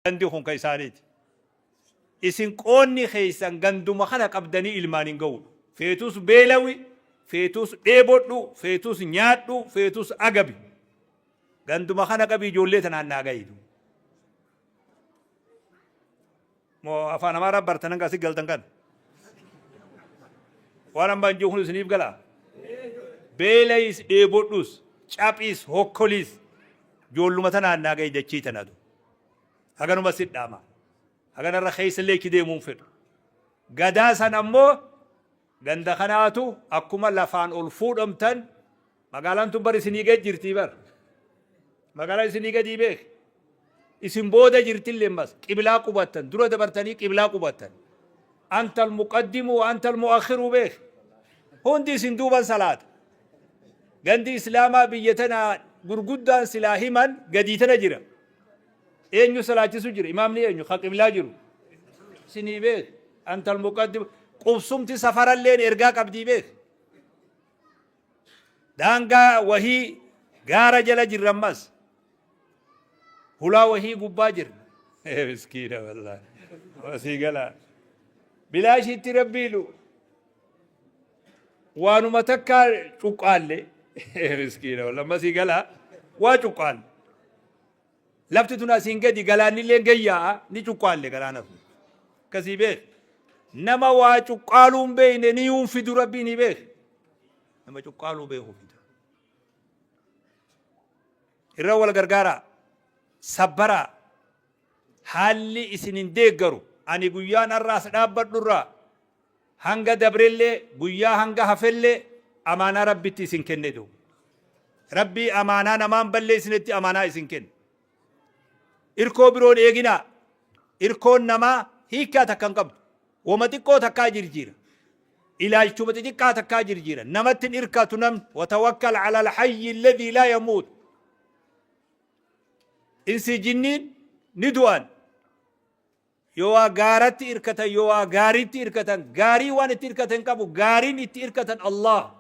Gandi kun ka isaaniiti. Isin qoonni keessan ganduma kana qabdanii ilmaan hin ga'uudha. Feetus beelawi, feetus dheebodhu, feetus nyaadhu, feetus agabi. Ganduma kana qabi ijoollee tanaan naa gahi. Moo afaan Amaaraa bartan hanga asii galtan kana? Waan amma hin jiru kun isiniif galaa? Beelayis dheebodhus, caphiis, hokkoliis ijoolluma tanaan naa gahi dachii tanatu. Haganuma si dhaama. Haganarra keessa illee itti deemuun fedhu. Gadaa san ammoo ganda kanaatu akkuma lafaan ol fuudhamtan magaalaan tun bar isinii gad jirtii bar. Magaalaan isinii gadii beek. Isin booda jirtillee mas qiblaa qubattan dura dabartanii qiblaa qubattan. Antal muqaddimu wa antal mu'akhiru beek. Hundi isin duuban salaata. Gandi Islaamaa biyya tana gurguddaan silaa himan gadii tana jira. Eenyu salaachisu jira? Imaamni eenyu? Ka qiblaa jiru. Isinii beek. Antal muqaddim. Qubsumti safaralleen ergaa qabdii beek. Daangaa wahii gaara jala jirra ammas. Hulaa wahii gubbaa jirra. Miskiina wallaahi. Asii galaa. Bilaashitti rabbiinu waanuma takkaa cuqqaalle. Miskiina wallaahi. Ammasii galaa. Waa cuqqaalle. Lafti tun asiin gadi galaannillee gayyaa'a ni cuqqaalle galaana sun. Akkasii beek. Nama waa cuqqaaluu hin beekne ni yuun fidu rabbii ni beek. Nama cuqqaaluu beeku fida. Irra wal gargaaraa. Sabbaraa. Haalli isin hin deeggaru. Ani guyyaan har'a as dhaabbadhurraa Hanga dabrellee guyyaa hanga hafellee amaanaa Rabbitti isin kenne duuba. Rabbii amaanaa namaan balleessinetti amaanaa isin kenne. Irkoo biroon eeginaa. Irkoon namaa hiikkaa takka hin qabdu. Woma xiqqoo takkaa jirjiira. Ilaalchuma xixiqqaa takkaa jirjiira. Namatti hin irkatu namni. Watawakkal ala alhayyi alladhii laa yamuut. Insi jinniin ni du'an. Yoo waa gaaratti irkatan, yoo waa gaariitti irkatan, gaarii waan itti irkatan hin qabu, gaariin itti irkatan Allah.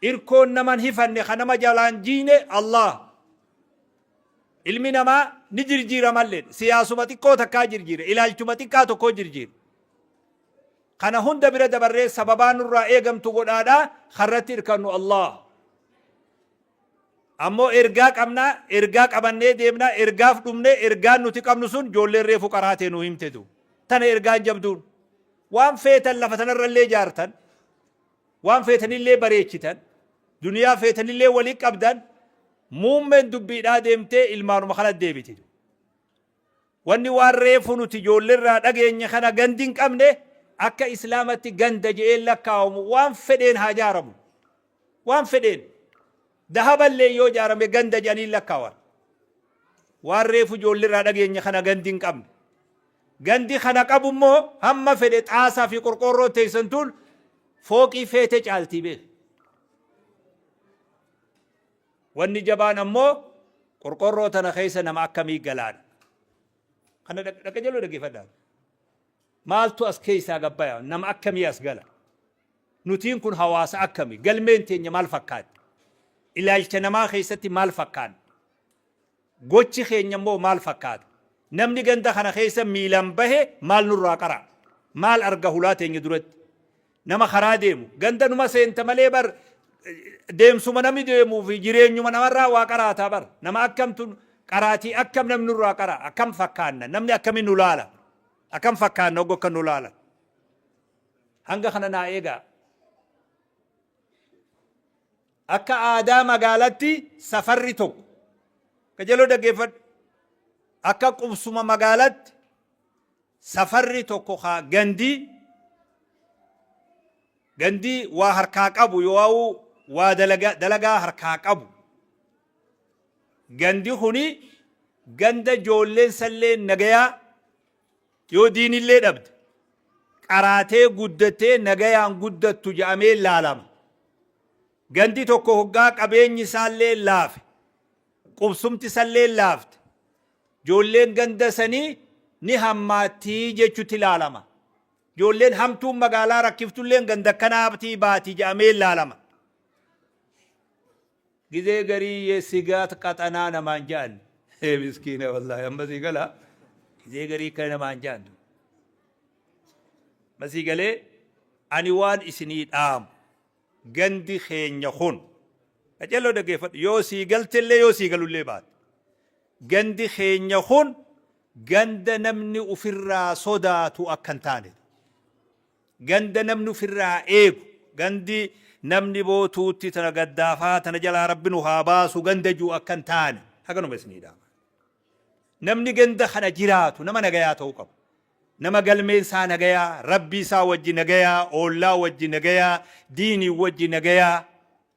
Irkoon naman hifanne, ka nama jalaan jiine Allah. Ilmi namaa ni jirjiiramallee, siyaasuma xiqqoo takkaa jirjiira, ilaalchuma xiqqaa tokkoo jirjiira. Kana hunda bira dabarree sababaa nurraa eegamtu godhaadhaa, karratti irkannu Allah. Ammoo ergaa qabna, ergaa qabannee deemna, ergaaf dhumne, ergaan nuti qabnu sun ijoolleen reefu qaraatee nu himtetu. Tana ergaan jabduun. Waan feetan lafa tanarrallee ijaartan, waan feetanillee bareechitan, duniyaa feetanillee walii qabdan, muummeen dubbiidhaa deemtee ilmaanuma kana deebiti. Wanni waan reefu nuti ijoollerraa dhageenye kana gandi hin qabne akka islaamatti ganda je'een lakkaawamu waan fedheen haa jaaramu. Waan fedheen. Dahaballee yoo jaarame ganda je'anii lakkaawan. Waan reefu ijoollerraa dhageenye kana gandi hin qabne. Gandi kana qabu immoo hamma fedhe xaasaa fi qorqoorroo teessan tun fooqii feete caaltii beek. Wanni jabaan ammoo qorqorroo tana keessa nama akkamii galaadha. Kana dhaqa jaloo dhaggeeffadhaa. Maaltu as keessaa gabbaya? Nama akkamii as gala? Nutiin kun hawaasa akkami? Galmeen teenya maal fakkaatti? Ilaalcha namaa keessatti maal fakkaanna? Gochi keenya immoo maal fakkaata? Namni ganda kana keessa miilaan bahe maal nurraa qara'a? Maal arga hulaa teenya duratti? Nama karaa deemu ganda numa seenta malee bar deemsuma namni deemuu fi jireenyuma namarraa waa qaraataa bar. Nama akkamtu qaraatii akkam namni nurraa qara'a? Akkam fakkaanna? Namni akkamiin nu laala? Akkam fakkaanna oggo akka nu laala? Hanga kana naa eegaa. Akka aadaa magaalatti safarri tokko qajeeloo dhaggeeffadhu. Akka qubsuma magaalatti safarri tokko kaa gandii gandii waa harkaa qabu yoo waa dalagaa harkaa qabu. Gandi kuni ganda ijoolleen sallee nagayaa Yoo diinillee dhabde qaraatee guddattee nagayaan guddattu jedhamee laalama. Gandi tokko hoggaa qabeenyi isaallee laafe, qubsumti isallee laafte, ijoolleen ganda sanii ni hammaattii jechutti laalama. Ijoolleen hamtuun magaalaa rakkiftulleen ganda akkanaatii baati jedhamee laalama. Gizee garii yesigaat qaxanaa namaan jedhan. Ee miskiina wallaahi amma sii gala gizee garii kana namaan jaantu. Masii galee ani waan isinii dhaamu gandi keenya kun qaceelloo dhaggeeffadhu yoo sii galtellee yoo sii galullee baate gandi keenya kun ganda namni ofirraa sodaatu akka hin taane ganda namni ofirraa eegu gandi namni bootuutti tana gaddaafaa tana jalaa rabbi nu haa baasu ganda jiru akka hin taane haganuma isinii dhaama. Namni ganda kana jiraatu nama nagayaa ta'uu qaba. Nama galmeen isaa nagayaa, Rabbii isaa wajji nagayaa, oollaa wajji nagayaa, diinii wajji nagayaa,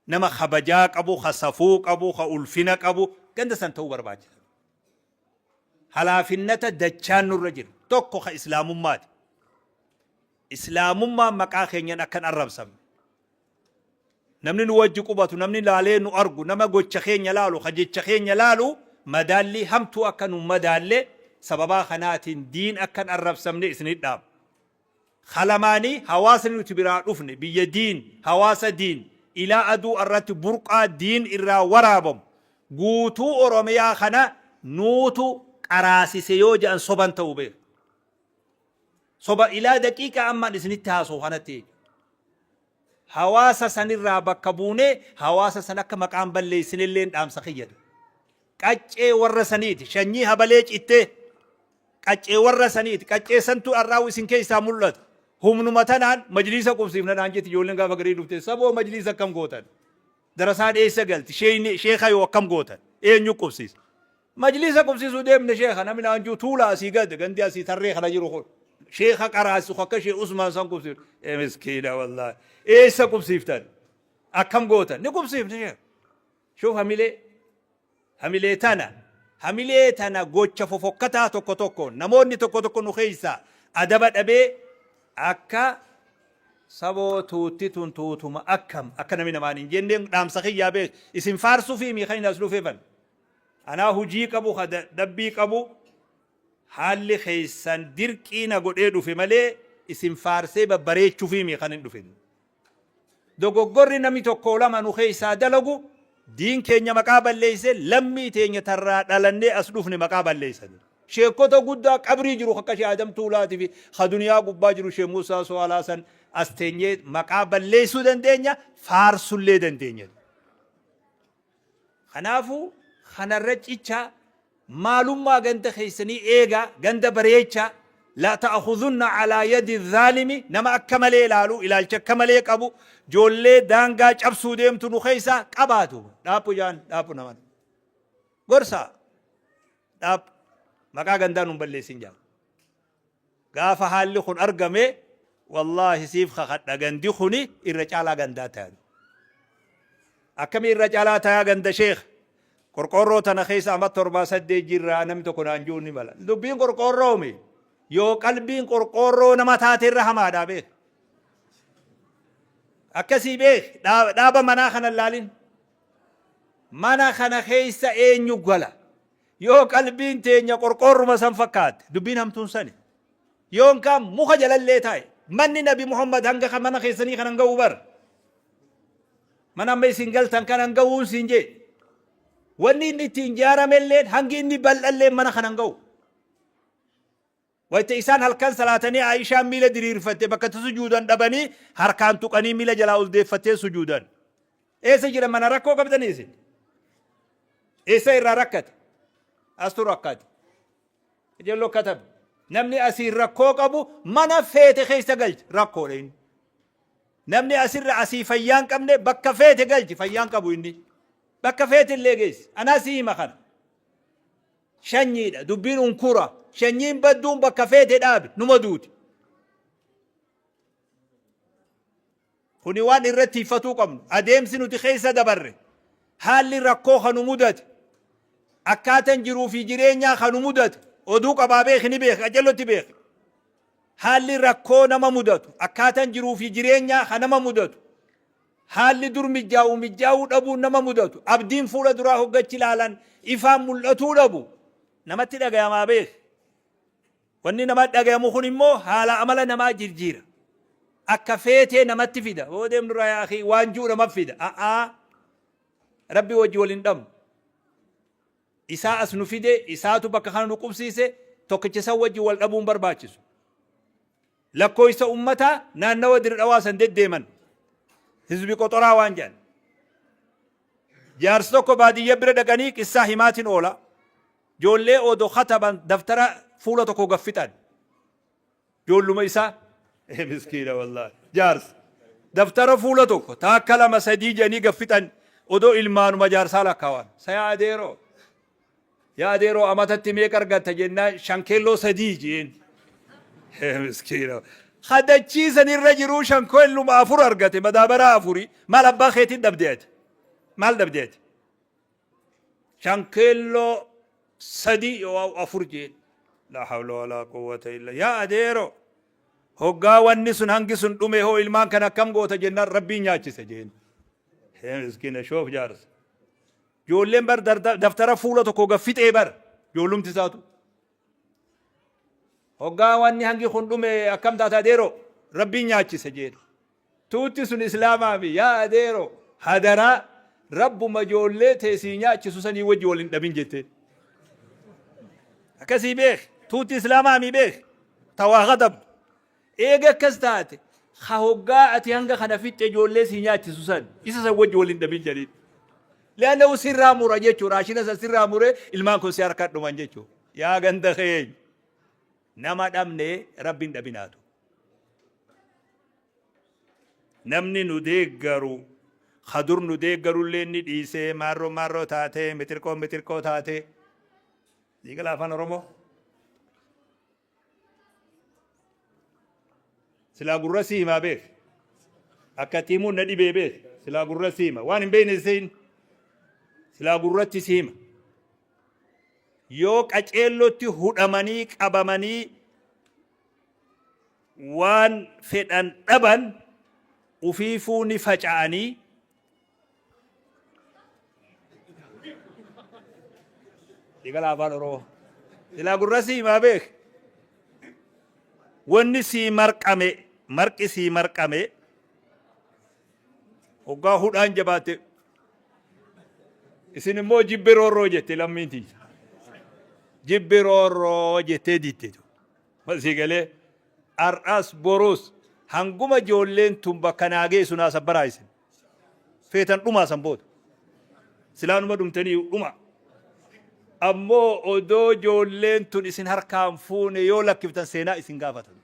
nama kabajaa qabu, ka safuu qabu, ka ulfina qabu, ganda san ta'uu barbaachisa. Halaafinnata dachaan nurra jira. Tokko ka islaamummaati. Islaamummaan maqaa keenyan akka hin arrabsamne. Namni nu wajji qubatu, namni laalee nu argu, nama gocha keenya laalu, ka jecha keenya laalu madaallii hamtuu akka nu madaalle sababaa kanaatiin diin akka hin arrabsamne isinit dhaama. Kalamaanii hawaasni nuti biraa dhufne biyya diin, hawaasa diin, ilaa aduu irratti burqaa diin irraa waraabamu guutuu Oromiyaa kana nuutu qaraasise yoo jedhan soban ta'uu beeka. Soba ilaa daqiiqaa ammaan isinitti haasa'u kanatti jechuudha. Hawaasa sanirraa bakka buunee hawaasa san akka maqaan balleessinelleen dhaamsa kiyyadha. Qaccee warra saniiti shanyii habalee cittee qaccee warra saniiti qaccee santu arraawu isin keessaa mul'ata. Humnuma tanaan majliisa qubsiifna naan jetti ijoolleen gaafa garii dhufte saboo majliisa akkam gootan. Darasaan eessa galti sheeka yoo akkam gootan eenyu qubsiisa. Majliisa qubsiisuu deemne sheekha namni naan jiru tuula asii gad gandi asii tarree kana jiru kun sheekha qaraasisu akka shee Usmaan san qubsiifne ee miskiina wallaahi eessa qubsiiftan akkam gootan ni qubsiifne sheekha shuuf hamilee hamilee tana hamilee tana gocha fofokkataa tokko tokko namoonni tokko tokko nu keessaa adaba dhabee akka saboo tuutti tun tuutuma akkam akka namni namaan hin jenneen dhaamsa kiyyaa beek isin faarsuu fi miikan as dhufeefan Anaa hujii qabu ka dadhabbii qabu haalli keessan dirqii na godhee dhufe malee isin faarsee babbareechuufii mii kan hin dhufin. Dogoggorri namni tokko lama nu keessaa dalagu diin keenya maqaa balleesse lammii teenya tarraa dhalannee as dhufne maqaa balleessan. Sheekota guddaa qabrii jiru akka Shee Adam Tuulaatii fi ka duniyaa gubbaa jiru Shee Muusaa So'aalaa san as teenyee maqaa balleessuu dandeenya faarsullee dandeenya. Kanaafuu kanarra cicha maalummaa ganda keessanii eegaa, ganda bareechaa, la ta'khudhunna alaa yadi zaalimi nama akka malee ilaalu, ilaalcha akka malee qabu, joollee daangaa cabsuu deemtu nu keessaa qabaatu. Dhaaphu jaan dhaaphu naman. Gorsaa dhaaphu maqaa gandaa nun balleessin jaan. Gaafa haalli kun argame wallaahi siif kakadha gandi kuni irra caalaa gandaa tayan. Akkami irra caalaa tayaa ganda sheekh? Qorqoorroo tana keessa amma torbaa saddeet jirra namni tokko naan jiru ni mala. Dubbiin qorqoorroomi. Yoo qalbiin qorqoorroo nama taate irra hamaadha beek. Akkasii beek dhaaba manaa kana laalin. Mana kana keessa eenyu gala? Yoo qalbiin teenya qorqoorruma san fakkaatte, dubbiin hamtuun sani. Yoonkaan muka jalallee taa'e. Manni Nabi Muhammad hanga kan mana keessanii kanan ga'uu bar. Mana amma isin galtan kanan ga'uun siin jee. Wanni inni ittiin ijaaramelleen hangi inni bal'alleen mana kanan ga'u. Wayta isaan halkan salaatanii Aayishaan miila diriirfatte bakka itti sujuudan dhabanii harkaan tuqanii miila jalaa ol deeffattee sujuudan. Eessa jira mana rakkoo qabdanii isin? Eessa irraa rakkate? Astu rakkate. Ijelloo katabe. Namni asiin rakkoo qabu mana feete keessa galchi rakkoodha inni. Namni asirra asii fayyaa hin qabne bakka feete galchi fayyaa hin qabu inni. Bakka feete illee geessi. Anaa si hima kana. Shanyiidha dubbiin unkura. Shanyiin badduun bakka feete dhaabi numa duuti. Kuni waan irratti tiiffatuu qabnu. Adeemsi nuti keessa dabarre, haalli rakkoo kan nu mudate, akkaatan jiruu fi jireenyaa kan nu mudate, oduu qabaa beeki ni beeki, qacellotti beeki. Haalli rakkoo nama mudatu, akkaatan jiruu fi jireenyaa kan nama mudatu, Haalli dur mijjaa'u mijjaa'uu dhabuun nama mudatu, abdiin fuula duraa hoggachi ilaalan ifaan mul'atuu dhabu namatti dhagayamaa beeki. Wanni namatti dhagayamu kun immoo haala amala namaa jirjiira. Akka feetee namatti fida. Hoo deemnu irraa yaa akii waan ji'u namatti fida. A'aa Rabbi wajji wal hin dhabnu. Isaa as nu fide, isaatu bakka kana nu qubsiise, tokkicha san wajjin wal dhabuun barbaachisu. Lakkooysa ummataa naannawa Dirre Dhawaa san deddeeman. Hizbi qoxoraa waan jedhan. Jaarsi tokko baadiyya bira dhaqanii qissaa himaatiin oola. Joollee odo kataban daftara fuula tokko gad fixan. Joolluma isaa. Ee miskiina wallaahi. Jaarsa. Daftara fuula tokko taakka lama sadii jedhanii gad fixan odoo ilmaanuma jaarsaa lakkaawan. Sa yaa adeeroo. Yaa adeeroo amatatti meeqa argatta jennaan shankeelloo sadii jeen. Ee miskiina. Hadachii san irra jiruu shankeelluma afur argate madaabaraa afurii maal abbaa keetiin dhabde ati? Maal dhabde ati? Shankeelloo sadii yoo afur jeen. Laa hawla walaa quwwata illa yaa adeero hoggaa wanni sun hangi sun dhume hoo ilmaan kan akkam goota jennaan rabbiin nyaachise jeen. Ee miskiina shoof jaarsa. Ijoolleen bar daftara fuula tokko gad fixee bar ijoollumti isaatu. Hoggaa wanni hangi kun dhume akkam taata adeero rabbiin nyaachise jeen. Tuutti sun islaamaa mi yaa adeero hadaraa rabbuma ijoollee tee sii nyaachisu sanii wajji wal hin dhabin jetteen. Akkasii beek tuutti islaamaa mi beek tawaa gadabdu. Eega akkas taate ka hoggaa ati hanga kana fixxe ijoollee sii nyaachisu san isa san wajji wal hin dhabin jedhiin. Li'annahu sirraa mura jechuu raashina san sirraa muree ilmaan kun si harka dhuman jechuu. Yaa ganda keenya nama dhabne rabbi hin dhabinaatu. Namni nu deeggaru ka dur nu deeggarullee ni dhiisee maarroo maarroo taatee mixirqoo mixirqoo taatee. Siigala afaan Oromoo. Silaa gurra sii himaa beek. Akka itti himuun na dhibee beek. Silaa gurra sii hima. Waan hin beekne siin. Silaa gurratti si hima. Yoo qaceellotti hudhamanii qabamanii waan fedhan dhaban ufiifuu ni faca'anii Sigala afaan Oromoo. Silaa gurra sii himaa beek. Wanni sii marqame marqi sii marqame hoggaa hudhaan jabaatte isin immoo jibbi roorroo jette lammiin tiyya. Jibbi roorroo jettee didde. Sii galee har'as borus hanguma ijoolleen tun bakka naa geessu naa sabbaraa isin. Feetan dhumaa san booda. Silaanuma dhumtanii dhuma. Ammoo odoo ijoolleen tun isin harkaan fuune yoo lakkiftan seenaa isin gaafatan.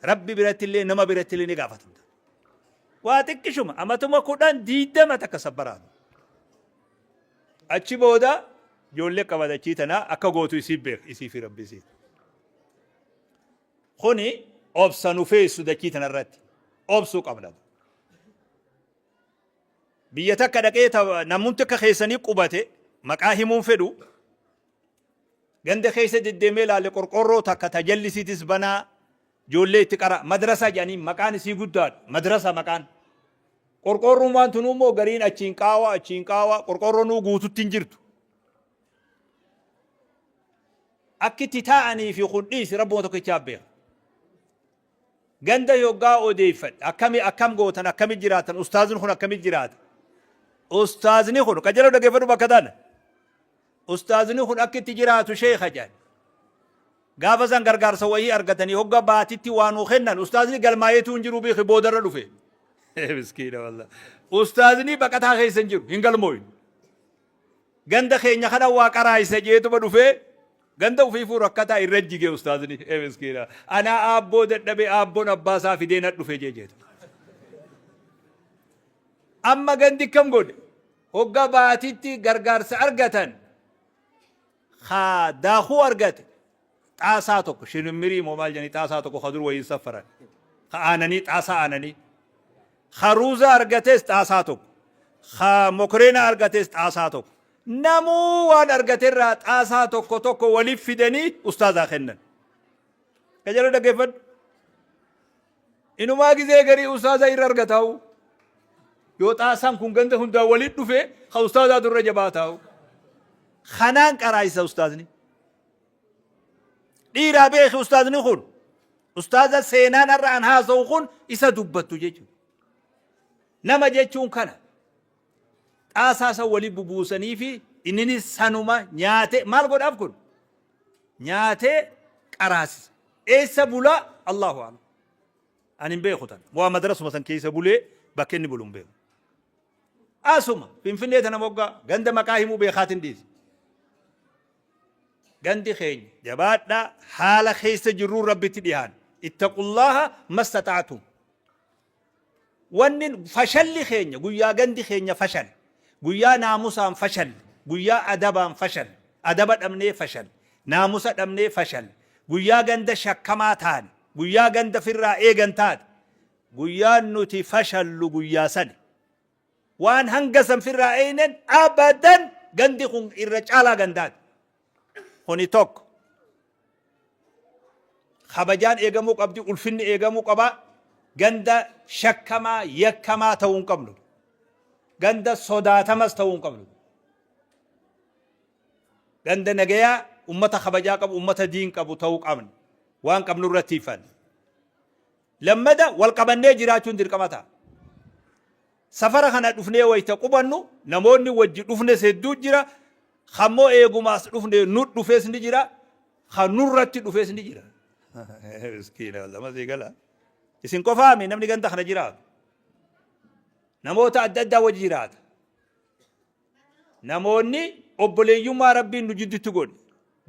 Rabbi biratti illee nama biratti illee ni gaafatamta. Waa xiqqishuma amatuma 10 20 takka sabbaraa. Achi booda ijoollee qabatachii tanaa akka gootu isii beek isii fi rabbi isii. Kuni obsa nu feessu dachii tanarratti obsuu qabna. Biyya takka dhaqee namumti akka keessanii qubate maqaa himuun fedhu ganda keessa deddeemee ilaale qorqorroo takka tajallisiitis banaa ijoollee itti qara madrasaa jedhanii maqaan isii guddaadha madrasa maqaan. Qorqoorroon waan tunuu immoo gariin achiin qaawa achiin qaawa qorqoorroonuu guututti hin jirtu. Akki itti taa'anii fi kun dhiisi rabbuma tokkichaaf beeka. Ganda yoggaa odeeffadhe akkami akkam gootan akkami jiraatan ustaazni kun akkami jiraata. Ustaazni kun qajeeloo dhaggeeffadhu bakka tana. Ustaazni kun akka itti jiraatu sheekha jedhan. Gaafa san gargaarsa wayii argatanii hogga baatitti waa nuu kennan ustaazni galmaayeetuu hin jiru beeki boodarra dhufe. Miskiina wallah. Ustaazni baqataa keessa hin jiru hin galmooyne. Ganda keenya kana waa qaraayisa jeetuma dhufee ganda ufiifuu rakkataa irra jige ustaazni. Miskiina. Anaa aabboo dadhabee aabboon abbaa isaa fidee na dhufe jee jeetu. Amma gandi kam godhe? Hogga baatitti gargaarsa argatan ka daakuu argate xaasaa tokko shinimmirii moo maal jedhanii xaasaa tokko ka dur wayiin saffaran ka aananii xaasaa aananii ka ruuza argates xaasaa tokko ka mokoreena argates xaasaa tokko namuu waan argaterraa xaasaa tokko tokko waliif fidanii ustaazaa kennan. Qajeeloo dhaggeeffadhu. Inumaa gizee garii ustaaza irra argataa'u. Yoo xaasaan kun ganda hundaa walitti dhufe ka ustaazaatu irra jabaa taa'u. Kanaan qaraayisa ustaazni. Dhiiraa beeki ustaazni kun. Ustaaza seenaan har'a an haasa'u kun isa dubbattu jechuudha. Nama jechuun kana. Xaasaa san wali bubuusanii fi Inninis sanuma nyaatee maal godhaaf kun? Nyaatee qaraasisa. Eessa bulaa? Allahu a'lam. Ani hin beeku tana. Waa madrasuma san keessa bulee bakka inni bulu hin beeku. Asuma Finfinnee tana moggaa ganda maqaa himuu beekaatiin dhiise. Gandi keenya jabaadhaa haala keessa jirruun Rabbitti dhihaan. Ittaqullaaha mastaxaatum. Wanni fashalli keenya guyyaa gandi keenya fashale, guyyaa naamusaan fashalle, guyyaa adabaan fashalle, adaba dhabnee fashalle, naamusa dhabnee fashalle, guyyaa ganda shakkamaa taane, guyyaa ganda firraa eegan taate, guyyaan nuti fashallu guyyaa sani. Waan hanga san firraa eeynen abadan gandi kun irra caalaa gandaati. Kuni tokko. Kabajaan eegamuu qabdi, ulfinni eegamuu qaba. Ganda shakkamaa, yakkamaa ta'uu hin qabnu. Ganda sodaatamas ta'uu hin qabnu. Ganda nagayaa, ummata kabajaa qabu, ummata diin qabu ta'uu qabna. Waan qabnu irratti tiifanna. Lammada wal qabannee jiraachuun dirqama ta'a. Safara kana dhufnee wayita qubannu namoonni wajji dhufnes hedduu jira. Kammoo eeguma as dhufne nu dhufes ni jira. Kan nurratti dhufes ni jira. Miskiina lama sii gala. Isin qofaami namni ganda kana jiraatu. Namoota adda addaa wajji jiraata. Namoonni obboleeyyummaa Rabbiin nu jiddutti godhe.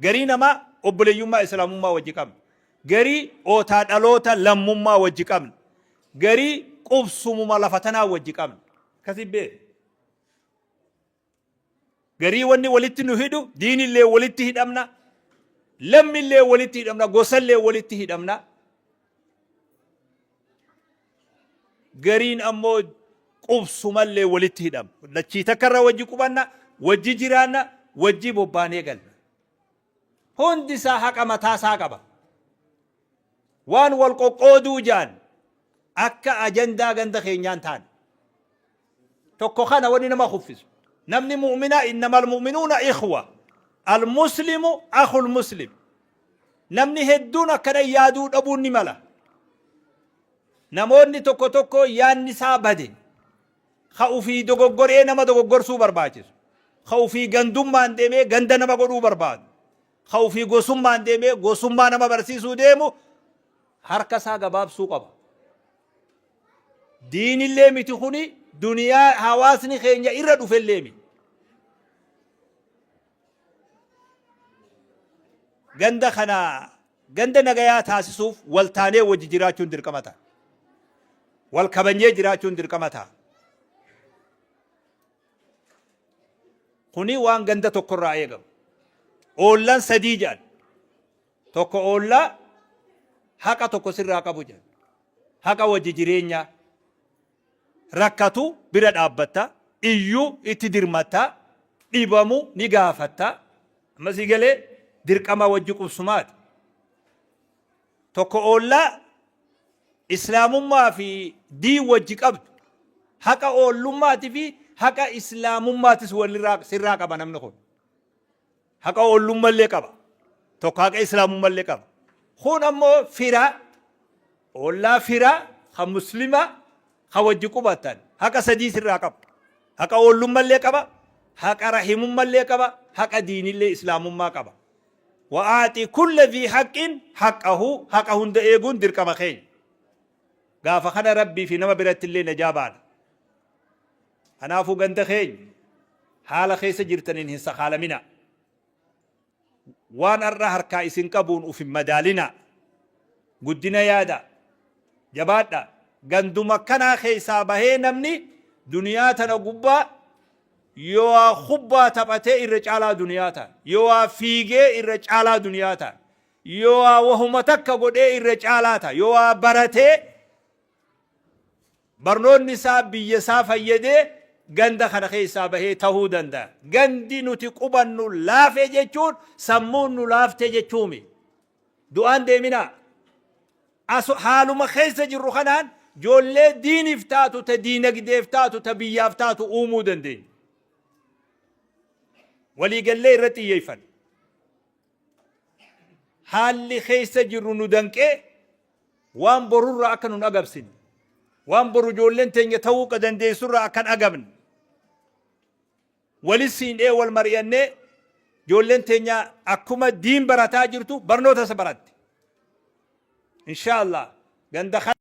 Garii namaa obboleeyyummaa Islaamummaa wajji qabna. Garii ootaa dhaloota lammummaa wajji qabna. Garii qubsumuma lafa tanaa wajji qabna. Akkasii beeku. Garii wanni walitti nu hidhu diinillee walitti hidhamna. Lammillee walitti hidhamna. Gosallee walitti hidhamna. Gariin ammoo qubsumallee walitti hidhama. Dachii takkarra wajji qubanna, wajji jiraanna, wajji bobbaanee galla. Hundi isaa haqa mataa isaa qaba. Waan wal qoqqooduu jaan akka ajandaa ganda keenyaan taane. Tokko kana wanni nama kuffisu. Namni mu'minaa innamal mu'minuuna ikhwa. Al-muslimu akhul muslim. Namni hedduun akkana yaaduu dhabuun ni mala. Namoonni tokko tokko yaadni isaa bade. Ka ufii dogoggoree nama dogoggorsuu barbaachisu. Ka ufii gandummaan deemee ganda nama godhuu barbaadu. Ka ufii gosummaan deemee gosummaa nama barsiisuu deemu harka isaa gabaabsuu qaba. Diinillee miti kuni duniyaa hawaasni keenya irra dhufellee miti. Ganda kana ganda nagayaa taasisuuf waltaanee wajji jiraachuun dirqama ta'a. Wal kabanyee jiraachuun dirqama ta'a. Kuni waan ganda tokkorraa eegamu. Oollan sadii jedhan. Tokko oollaa haqa tokko sirraa qabu jedhan. Haqa wajji jireenyaa. Rakkatu bira dhaabbatta, iyyu itti dirmatta, dhibamu ni gaafatta. Amma sii galee dirqama wajji qubsumaati. Tokko oollaa Islaamummaa fi diin wajji qabdu. Haqa oollummaati fi haqa Islaamummaatis walirraa sirraa qaba namni kun. Haqa oollummallee qaba. Tokko haqa Islaamummallee qaba. Kun ammoo fira, oollaa fira, kan muslima, kan wajji qubatan. Haqa sadii sirraa qaba. Haqa oollummallee qaba, haqa rahimummallee qaba, haqa diinillee Islaamummaa qaba. Wa'aaxi kulla dhii haqqin haqqahu, haqa hunda eeguun dirqama keenya. Gaafa kana Rabbii fi nama biratti illee najaa baana. Kanaafuu ganda keenya haala keessa jirtaniin hin sakaalaminaa. Waan har'a harkaa isin qabuun uf hin madaalinaa. Guddina yaadaa. Jabaadhaa. Ganduma akkanaa keessaa bahee namni duniyaa tana gubbaa yoo waa kubbaa taphatee irra caalaa duniyaa ta'a. Yoo waa fiigee irra caalaa duniyaa ta'a. Yoo waa wahuma takka godhee irra caalaa ta'a. Yoo waa baratee Barnoonni isaa biyya isaa fayyadee ganda kana keessaa bahee tahuu danda'a. Gandi nuti qubannu laafe jechuun sammuun nu laafte jechuumi. Du'aan deeminaa. Aso haaluma keessa jirru kanaan ijoollee diiniif taatu, ta diinagdeef taatu, ta biyyaaf taatu uumuu dandeenya. Waliigallee irratti xiyyeeffanna. Haalli keessa jirru nu danqee waan borurraa akka nun agabsine, waan boru ijoolleen teenya ta'uu dandeessurraa akka hin agabne. Walis siinee wal mari'annee, ijoolleen teenya akkuma diin barataa jirtu barnoota isa baratti. Inshaallah ganda.